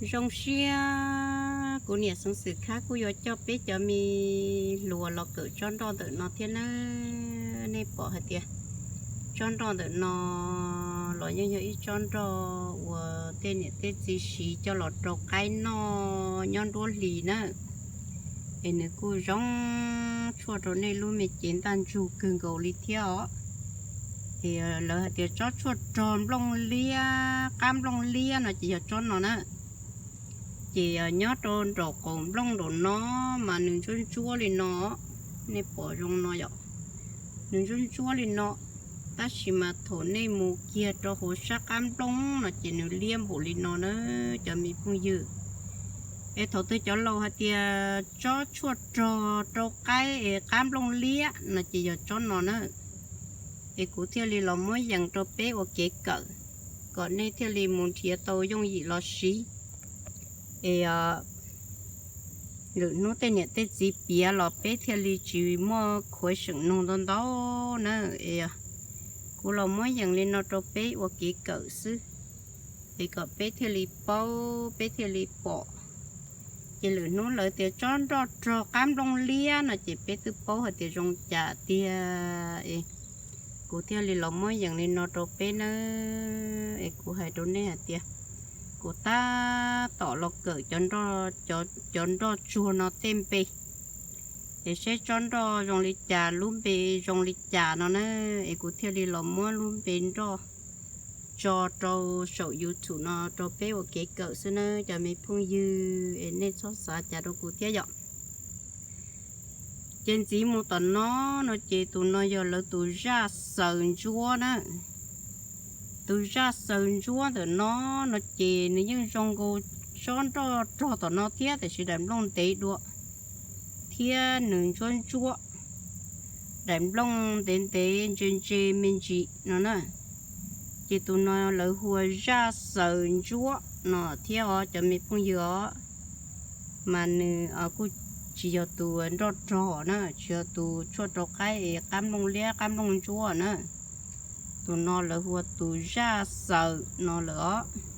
Zoo siab kuv niam Xeev Xwm Khab kuj yuav coj peb cov me hluas los kawm tsob nroj ntawm no thiab nawb. Nej pom hais tias tsob nroj ntawm no los yeej yog ib tsob nroj uas tej niam tej txiv siv coj los rau qaib noj nyob nruab hlis na. Es nws kuj zoo tshuaj rau nej lub me cev ntaj ntsug kawg nkaus li thiab os. Es lawv hais tias tsob tshuaj rog nplooj liab, qab nplooj liab no ces yog tsob no na. Ces nyob rau nraum qaum nplooj nraum no mas nws ntsuab ntsuab li no, nej pom zoo no yom, nws ntsuab ntsuab li no. Tab sis mas thaum nej mus kiag rau hauv sab qab nplooj no ces nws liab npaum li no na, cov me phooj ywg. Es thaum twg cov laus hais tias tsob tshuaj rog rau qaib es qab nplooj liab no ces yog tsob no na. Es kuv thiaj li los muab yees rau peb ua kev kawm, kom nej thiaj li mus nrhiav tau yooj yim los siv. Es lwm hnub tej niam tej txiv piav los peb thiaj li tsis muaj khuav seem nug ntau ntau na. Es kuv los muab yees li no rau peb ua kev kawm xwb, es kom peb thiaj li paub, peb thiaj li pom. Ces lwm hnub lawv tias tsob nroj rog qab nplooj liab no ces peb twb paub hais tias zoo cas tiag. Es kuv thiaj li los muab yees li no rau peb nawb. Es kuv hais rau nej hais tias kuv tab tom los kawm cov nroj tsuag no tej npe, es seb tsob nroj zoo li cas, lub npe zoo li cas no na. Es kuv thiaj li los muab lub npe nroj tso rau saum YouTube no rau peb ua kev kawm xwb na cov me phooj ywg, es nej txhob xav cas rau kuv thiab yom. Ces ntxiv mus tom no, no ces tus no yog lawv tus zaj xaws ntsuab na. Tus zaj xaws ntsuab ntawm no, no ces nws yeej zoo nkaus tsob nroj rog tom no thiab, tiam sis daim nplooj ntev dua thiab nws ntsuab ntsuab, daim nplooj ntev ntev ntse ntse me ntsis no na. Ces tus no lawv hu ua zaj xaws ntsuab no thiab os cov me phooj ywg os. Mas nws kuj tsis yog tus nroj rog na, tsis yog tus tshuaj rau qaib es qab nplooj liab qab nplooj ntsuab na. Tus no lawv hu ua tus zaj xaws no lawm os.